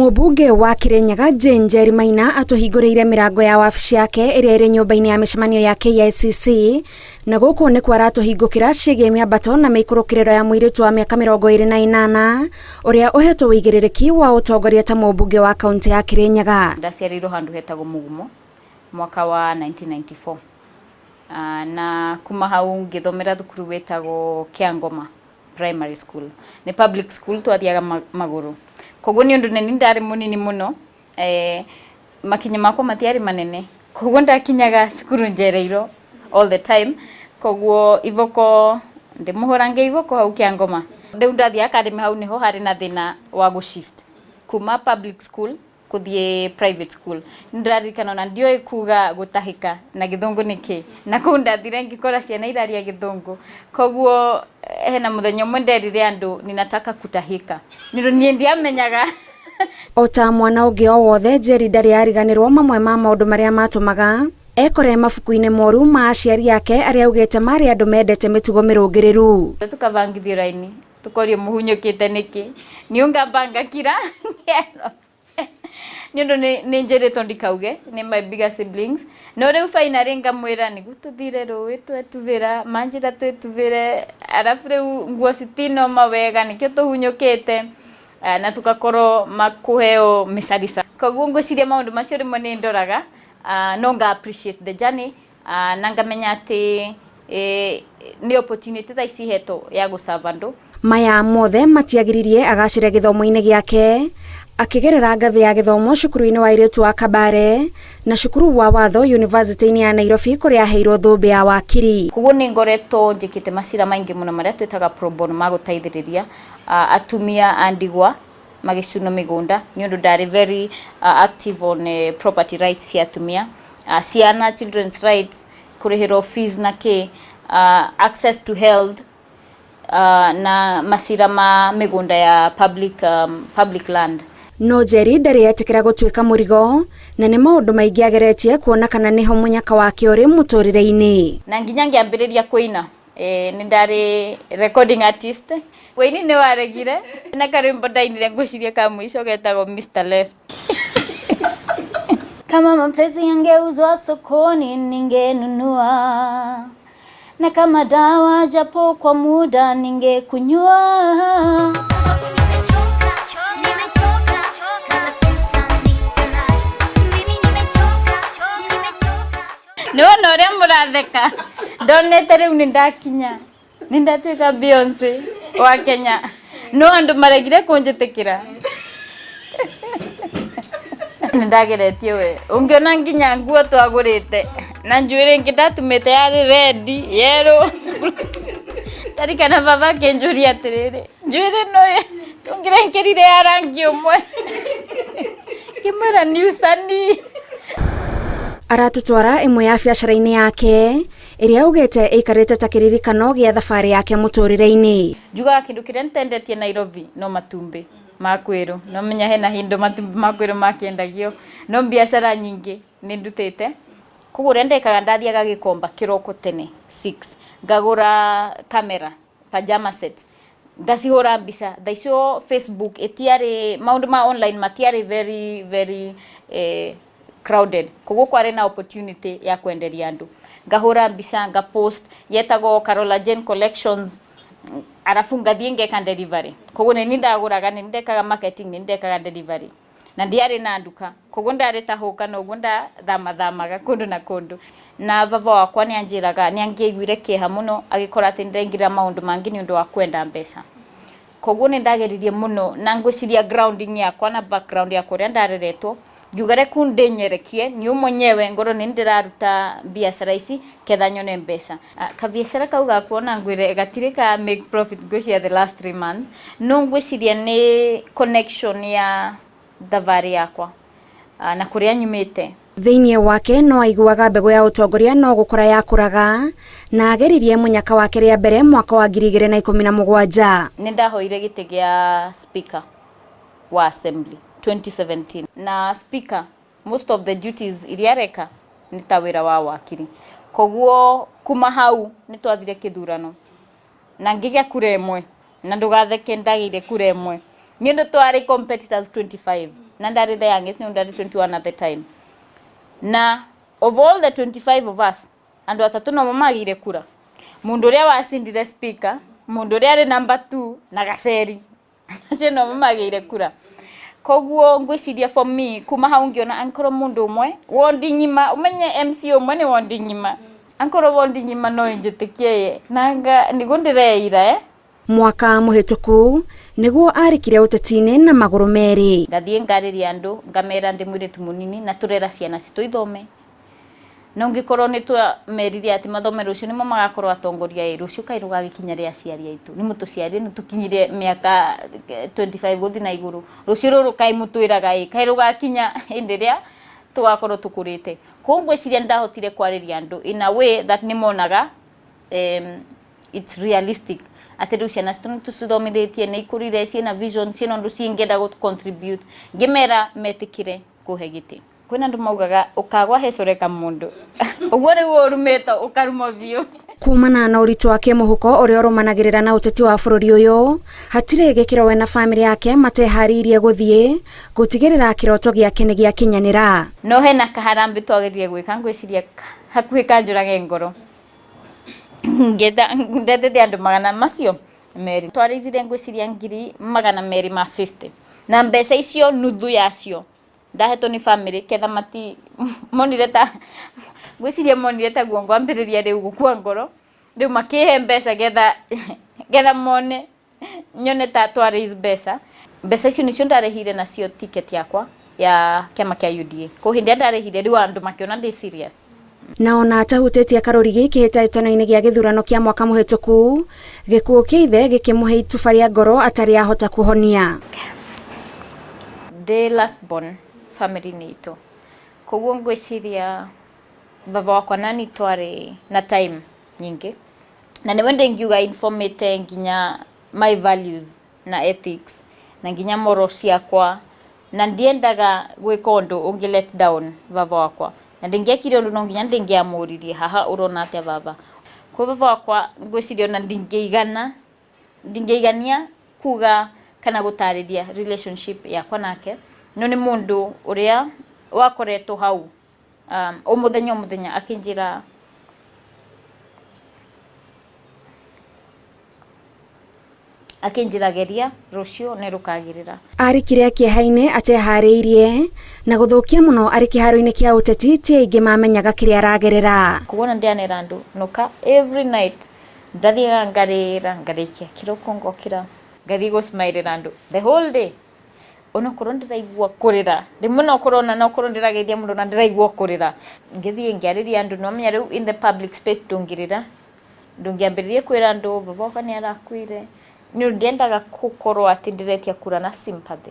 Mũmbunge wa Kirinyaga Jane Njeri Maina atũhingũrĩire mĩrango ya wabici yake ĩrĩa ĩrĩ nyũmba-inĩ ya mĩcemanio ya KICC, na gũkũ nĩkuo aratũhingũkĩra ciĩgiĩ mĩambato na mĩikũrũkĩrĩro ya mũirĩtu wa mĩaka 28 ũrĩa ũhetwo ũigĩrĩrĩki wa ũtongoria ta mũmbunge wa kaũntĩ ya Kirinyaga. Ndaciarĩirwo handũ hetagwo Mũgumo mwaka wa 1994, na kuma hau ngĩthomera thukuru wĩtagwo Kĩangoma Primary School. Nĩ public school, twathiaga magũrũ, koguo nĩ ũndũ nĩ ndarĩ mũnini mũno, makinya makwa matiarĩ manene, koguo ndakinyaga cukuru njereirwo all the time. Koguo iboko ndĩmũhũrange iboko hau Kĩangoma. Rĩu ndathiĩ academy, hau nĩho harĩ na thĩna wa gũ-shift kuma public school kũthiĩ private school. Nĩndĩraririkana ona ndioĩ kuga gũtahĩka na Gĩthũngũ nĩkĩ, na kũu ndathire ngĩkora ciana iraria Gĩthũngũ. Koguo hena mũthenya ũmwe nderire andũ, "Ninataka kutahika," nĩ ũndũ niĩ ndiamenyaga. O ta mwana ũngĩ o wothe, Njeri ndarĩ ariganĩrwo mamwe ma maũndũ marĩa matũmaga ekore mabuku-inĩ moru ma aciari ake, arĩa augĩte marĩ andũ mendete mĩtugo mĩrũngĩrĩru. Tukabangithio raini, tukorio mũhunyũkĩte nĩkĩ, niĩ ngamba ngakira nĩ ũndũ nĩ njĩrĩtwo ndikauge nĩ my bigger siblings. No rĩu finally ngamwĩra nĩguo tũthire rũĩ twetubĩra, manjĩra twĩtubĩre, arabu rĩu nguo citinoma wega, nĩkĩo tũhunyũkĩte, na tugakorwo makũheo mĩcarica. Koguo ngwĩciria maũndũ macio rĩmwe nĩ ndoraga, no nga appreciate the journey, na ngamenya atĩ nĩ opportunity thaa ici hetwo ya gũserve andũ. Maya mothe matiagiririe agacĩre gĩthomo-inĩ gĩake, akĩgerera ngathĩ ya gĩthomo cukuru-inĩ wa airĩtu wa Kabare na cukuru wa watho University-inĩ ya Nairobi, kũrĩa aheirwo thũmbĩ ya wakiri. Koguo nĩ ngoretwo njĩkĩte macira maingĩ mũno marĩa twĩtaga pro bono, ma gũteithĩrĩria atumia a ndigwa magĩcunwo mĩgũnda, nĩ ũndũ ndarĩ very active on property rights cia atumia, ciana, children's rights, kũrĩhĩrwo fees na kĩ, access to health, na macira ma mĩgũnda ya public land. No Njeri ndarĩ etĩkĩra gũtuĩka mũrigo, na nĩ maũndũ maingĩ ageretie kuona kana nĩho mũnyaka wake ũrĩ mũtũrĩre-inĩ. Na nginya ngĩambĩrĩria kũina, nĩ ndarĩ recording artist. Wĩini nĩ waregire, na karwĩmbo ndainire ngwĩciria ka mũico getagwo Mr Left. Kama mapenzi yangeuzwa sokoni ningenunua, na kama dawa japo kwa muda ningekunywa. Nimechoka, nimechoka, natafuta Mr. Right. Mimi nimechoka, nimechoka. Nĩwona ũrĩa mũratheka, ndonete rĩu nĩ ndakinya, nĩ ndatuĩka Beyonce wa Kenya, no andũ maregire kũnjĩtĩkĩra. Nĩ ndageretie we, ũngĩona nginya nguo twagũrĩte na njuĩrĩ ĩngĩ ndatumĩte yarĩ red, yellow. Ndarikana baba akĩnjũria atĩrĩrĩ, "Njuĩrĩ ĩno ũngĩrekĩrire ya rangi ũmwe?" Ngĩmwĩra nĩ usanii. Aratũtwara ĩmwe ya biacara-inĩ yake ĩrĩa augĩte ĩikarĩte ta kĩririkano gĩa thabarĩ yake mũtũrĩre-inĩ. Njugaga kĩndũ kĩrĩa nitendetie Nairobi no matumbĩ ma kwĩrũ. No menya hena hindo matumbĩ ma kwĩrũ makĩendagio, no biacara nyingĩ nĩ ndutĩte. Koguo ũrĩa ndekaga, ndathiaga Gĩkomba kĩroko tene 6, ngagũra kamera, pajama set, ngacihũra mbica. Thaa icio Facebook ĩtiarĩ, maũndũ ma online matiarĩ very very crowded, koguo kwarĩ na opportunity ya kwenderia andũ. Ngahũra mbica, ngapost, yetagwo Carola Jane Collections, arabu ngathiĩ ngeka delivery. Koguo nĩ niĩ ndagũraga, nĩ niĩ ndekaga marketing, nĩ niĩ ndekaga delivery, na ndiarĩ na nduka, koguo ndarĩ ta hũka na ũguo ndathamathamaga kũndũ na kũndũ. Na baba wakwa nĩ anjĩraga nĩ angĩaiguire kĩeha mũno agĩkora atĩ nĩndaingĩra maũndũ mangĩ nĩ ũndũ wa kwenda mbeca. Koguo nĩ ndageririe mũno, na ngwĩciria grounding yakwa na background yakwa, ũrĩa ndareretwo, ngiuga reku ndĩnyerekie niĩ mwenyewe, ngorwo nĩ ndĩraruta biacara ici ketha nyone mbeca. Kabiacara kau gakwa, ona ngwĩre gatirĩ ka make profit ngwĩciria the last 3 months, no ngwĩciria nĩ connection ya thabarĩ yakwa na kũrĩa nyumĩte. Thĩinĩ wake no aiguaga mbegũ ya ũtongoria no gũkũra yakũraga, na ageririe mũnyaka wake rĩa mbere mwaka wa 2017. Nĩ ndahoire gĩtĩ gĩa speaker wa assembly 2017, na speaker most of the duties iria areka nĩ ta wĩra wa wakiri. Koguo kuma hau nĩ twathire kĩthurano na ngĩgĩa kura ĩmwe, na ndũgatheke, ndagĩire kura ĩmwe nĩ ũndũ twarĩ competitors 25. Na ndarĩ the youngest, nĩ ndarĩ 21 at the time. Na of all the 25 of us, andũ atatũ nomo magĩire kura. Mũndũ ũrĩa wacindire speaker, mũndũ ũrĩa arĩ number 2 na Gaceri, acio nomo magĩire kura. Koguo ngwĩciria for me, kuma hau ngĩona angĩkorwo mũndũ ũmwe wondi ng'ima, ũmenye MC ũmwe nĩ wondi ng'ima, angĩkorwo wondi ng'ima no ĩnjĩtĩkie ye nanga nĩguo ndĩreira eh. Mwaka mũhĩtũku nĩguo arikire ũteti-inĩ na magũrũ merĩ. Ngathiĩ ngarĩria andũ, ngamera ndĩ mũirĩtu mũnini na tũrera ciana citũ ithome, na ũngĩkorwo nĩ twamerire atĩ mathome rũciũ nĩmo magakorwo atongoria ĩ, rũciũ kaĩ rũgagĩkinya rĩa aciari aitũ, nĩ mũtũciarire nĩ tũkinyire mĩaka 25 gũthiĩ na igũrũ, rũciũ rũrũ kaĩ mũtwĩraga ĩ, kaĩ rũgakinya hĩndĩ ĩrĩa tũgakorwo tũkũrĩte. Koguo ngwĩciria nĩ ndahotire kwarĩria andũ in a way that nĩ monaga it's realistic atĩ rĩu ciana citũ nĩ tũcithomithĩtie, nĩ ikũrire, ciĩna vision, ciĩna ũndũ cingĩenda gũ contribute, ngĩmera metĩkĩre kũhe gĩtĩ. Kwĩna andũ maugaga ũkagwa hecoreka mũndũ, ũguo rĩu ũrumĩtwo ũkarumwo biũ. Kumana na ũritũ wa kĩmũhuko ũrĩa ũrũmanagĩrĩra na ũteti wa bũrũri ũyũ, hatirĩ gĩkĩro we na bamĩrĩ yake mateharĩirie gũthiĩ gũtigĩrĩra kĩroto gĩake nĩ gĩakinyanĩra. No hena kaharambĩ twageririe gwĩka, ngwĩciria hakuhĩ kanjũrage ngoro. Ngeta ndetete andũ magana macio merĩ, twarĩithire ngwĩciria 250,000, na mbeca icio nuthu yacio ndahetwo nĩ bamĩrĩ ketha mati monire ta ngwĩciria monire ta guo ngwambĩrĩria rĩu gũkua ngoro, rĩu makĩhe mbeca getha mone nyone ta twa raise mbeca. Mbeca icio nĩcio ndarĩhire nacio ticket yakwa ya kĩama kĩa UDA. Koguo hĩndĩ ĩrĩa ndarĩhire rĩu andũ makĩona ndĩ serious. Na ona atahutĩtie karũrigi kĩhĩtahĩtano-inĩ gĩa gĩthurano kĩa mwaka mũhĩtũku, gĩkuũ kĩa ithe gĩkĩmũhe ituba rĩa ngoro atarĩ ahota kũhonia. Ndĩ last born family-inĩ itũ, koguo ngwĩciria baba wakwa nani twarĩ na time nyingĩ, na nĩwe ndĩngiuga informĩte nginya my values na ethics na nginya morals ciakwa, na ndiendaga gwĩka ũndũ ũngĩ let down baba wakwa, na ndĩngĩekire ũndũ no nginya ndĩngĩamũririe haha ũrona atĩa baba. Kwa baba wakwa ngwĩciria ona ndingĩigania kuga kana gũtarĩria relationship yakwa nake, no nĩ mũndũ ũrĩa wakoretwo hau o mũthenya o mũthenya akĩnjĩra geria rũciũ nĩ rũkagĩrĩra. Arikire kĩeha-inĩ ateharĩirie na gũthũkia mũno arĩ kĩharo-inĩ kĩa ũteti ti aingĩ mamenyaga kĩrĩa aragerera. Koguo na ndianera andũ noka every night ndathiaga ngarĩra ngarĩkia kĩroko ngokĩra ngathiĩ gũsmilĩra andũ the whole day, onokorwo ndĩraigua kũrĩra rĩmwe nokorwo ona nokorwo ndĩrageithia mũndũ na ndĩraigua kũrĩra, ngĩthiĩ ngĩarĩria andũ. Nĩwamenya rĩu in the public space ndũngĩrĩra, ndũngĩambĩrĩria kwĩra andũ baba wakwa nĩ arakuire, nĩ ũndũ ndiendaga gũkorwo atĩ ndĩretia kura na sympathy.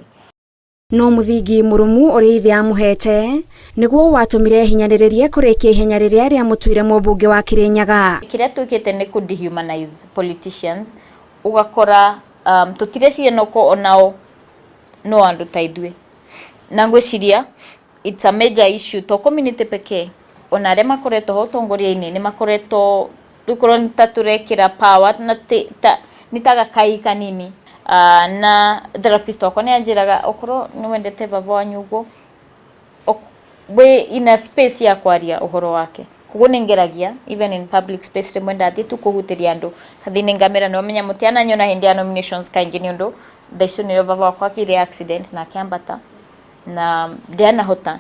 No mũthingi mũrũmu ũrĩa ithe amũhete nĩguo watũmire hinyanĩrĩrie kũrĩkia ihenya rĩrĩa rĩamũtuire mũmbunge wa Kirinyaga. Kĩrĩa twĩkĩte nĩ kũ dehumanize politicians, ũgakora tũtireciria noko onao no andũ ta ithuĩ, na ngwĩciria it's a major issue to community pekee, ona arĩa makoretwo ho ũtongoria-inĩ nĩ makoretwo tũkorwo nĩ ta tũrekĩra power na ta nĩ ta gakai kanini. Na therapist wakwa nĩ anjĩraga okorwo nĩ wendete baba wanyu ũguo wĩ in a space ya kwaria ũhoro wake. Koguo nĩ ngeragia even in public space rĩmwe ndathiĩ tu kũhutĩria andũ kathĩ-inĩ ngamera nĩwamenya mũtiananyona hĩndĩ ya nominations kaingĩ, nĩ ũndũ thaa icio nĩrĩo baba wakwa akĩire accident na akĩambata na ndianahota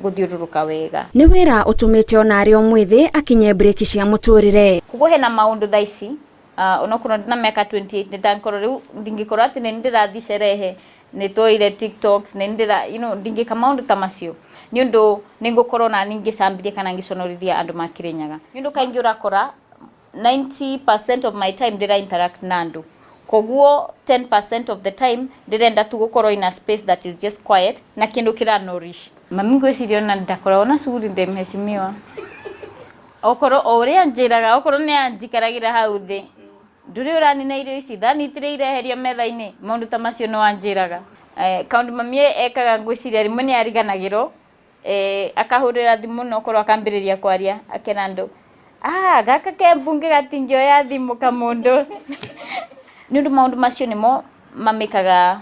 gũthiũrũrũka wega. Nĩ wĩra ũtũmĩte ona arĩ o mwĩthĩ akinye breki cia mũtũrĩre. Koguo hena maũndũ thaa ici onokorwo ndina mĩaka 28 nĩndakorwo rĩu ndingĩkorwo atĩ nĩ ndĩrathiĩ sherehe, nĩ twoire TikToks, nĩ ndĩra ndingĩka maũndũ ta macio, nĩ ũndũ nĩ ngũkorwo nani ngĩcambithia kana ngĩconorithia andũ ma Kirinyaga, nĩ ũndũ kaingĩ ũrakora 90% of my time ndĩra interact na andũ, koguo 10% of the time ndĩrenda tu gũkorwo in a space that is just quiet na kĩndũ kĩra nourish. Mami ngwĩciria ona ndakoragwo na shughuli ndĩ mheshimiwa, okorwo o ũrĩa anjĩraga, okorwo nĩ anjikaragĩra hau thĩ, ndũrĩ ũranina irio ici, thani itirĩ ireherio metha-inĩ, maũndũ ta macio no anjĩraga. Kaũndũ mami ekaga ngwĩciria rĩmwe nĩ ariganagĩrwo, akahũrĩra thimũ na okorwo akambĩrĩria kwaria akera andũ gaka ke mbunge gatingĩoya thimũ kamũndũ, nĩ ũndũ maũndũ macio nĩmo mamĩkaga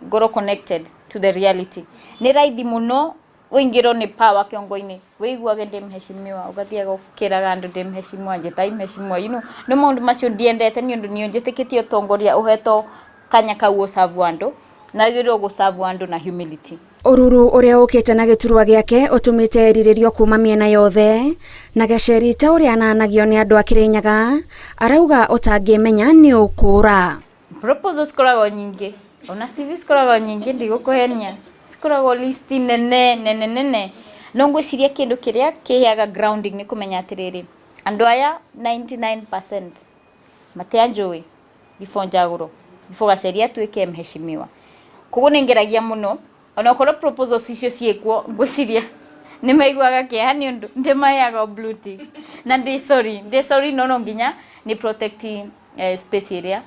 ngorwo connected. To the reality, nĩ raithi mũno ũingĩrwo nĩ power kĩongo-inĩ, wĩiguage ndĩ mheshimiwa, ũgathiaga ũkĩraga andũ ndĩ mheshimiwa, njĩtai mheshimiwa, no maũndũ macio ndiendete nĩ ũndũ niĩ njĩtĩkĩtie ũtongoria ũhetwo kanya kau ũcabu andũ, na wagĩrĩirwo gũcabu andũ na humility. Ũruru ũrĩa ũkĩte na gĩturwa gĩake ũtũmĩte erirĩrio kuma mĩena yothe, na Gacheri ta ũrĩa ananagio nĩ andũ a Kĩrĩnyaga arauga ũtangĩmenya nĩ ũkũra. Proposals cikoragwo nyingĩ, ona CV cikoragwo nyingĩ, ndigũkũhenia, cikoragwo list nene nene nene, no ngwĩciria kĩndũ kĩrĩa kĩheaga grounding nĩ kũmenya atĩrĩrĩ, andũ aya 99% matianjũĩ before njagũrwo, before Gacheri atuĩke mheshimiwa. Koguo nĩ ngeragia mũno, onokorwo proposals icio ciĩkuo, ngwĩciria nĩ maiguaga kĩeha nĩ ũndũ ndĩmaheaga o blue ticks, na ndĩ sorry, ndĩ sorry, no no nginya nĩ protect space ĩrĩa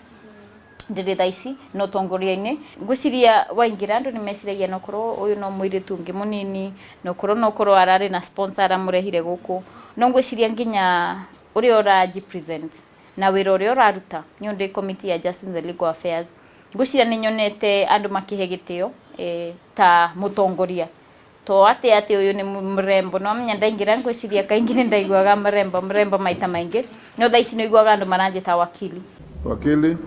ndĩrĩ thaa ici no ũtongoria-inĩ. Ngwĩciria waingĩra andũ nĩ meciragia nokorwo ũyũ no mũirĩtu ũngĩ mũnini, nokorwo ararĩ na sponsor aramũrehire gũkũ, no ngwĩciria nginya ũrĩa ũraji present na wĩra ũrĩa ũraruta, nĩ ũndũ committee ya Justice and Legal Affairs, ngwĩciria nĩ nyonete andũ makĩhe gĩtĩo ta mũtongoria, to atĩ ũyũ nĩ mrembo. No amenya ndaingĩra, ngwĩciria kaingĩ nĩ ndaiguaga mrembo mrembo maita maingĩ, no thaa ici nĩ iguaga andũ maranjĩta wakili. Wakili.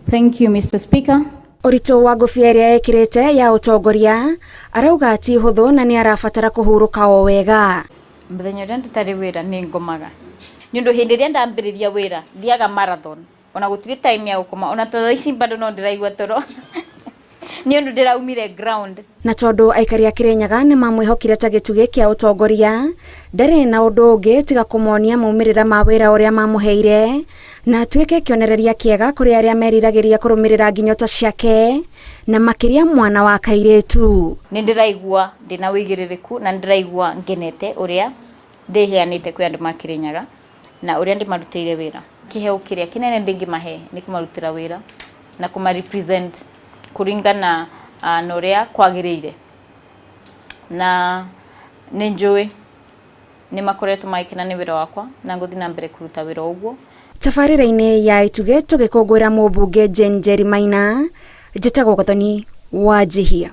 Thank you, Mr. Speaker. Ũritũ wa ngũbia ĩrĩa ekĩrĩte ya ũtongoria arauga ti hũthũ na nĩ arabatara kũhurũka o wega. Mũthenya ũrĩa ndĩtarĩ wĩra nĩ ngomaga, nĩ ũndũ hĩndĩ ĩrĩa ndambĩrĩria wĩra thiaga marathon, ona gũtirĩ time ya gũkoma, ona ta thaa ici bado no ndĩraigua toro nĩ ũndũ ndĩraumire ground. Na tondũ aikari a Kĩrĩnyaga nĩ mamwĩhokire ta gĩtugĩ kĩa ũtongoria, ndarĩ na ũndũ ũngĩ tiga kũmonia maumĩrĩra ma wĩra ũrĩa mamũheire, na atuĩke kĩonereria kĩega kũrĩ arĩa meriragĩria kũrũmĩrĩra nginyo ta ciake, na makĩria mwana wa kairĩtu. Nĩ ndĩraigua ndĩna ũigĩrĩrĩku na nĩ ndĩraigua ngenete ũrĩa ndĩheanĩte kwĩ andũ ma Kĩrĩnyaga na ũrĩa ndĩmarutĩire wĩra. Kĩheo kĩrĩa kĩnene ndĩngĩmahe nĩ kũmarutĩra wĩra na kũma represent kũringana na ũrĩa kwagĩrĩire, na nĩ njũĩ nĩ makoretwo magĩkena nĩ wĩra wakwa na ngũthiĩ na mbere kũruta wĩra ũguo. Tabarĩra-inĩ ya Itugĩ tũgĩkũngũĩra mũmbunge Jane Njeri Maina, njĩtagwo Gathoni Wanjihia.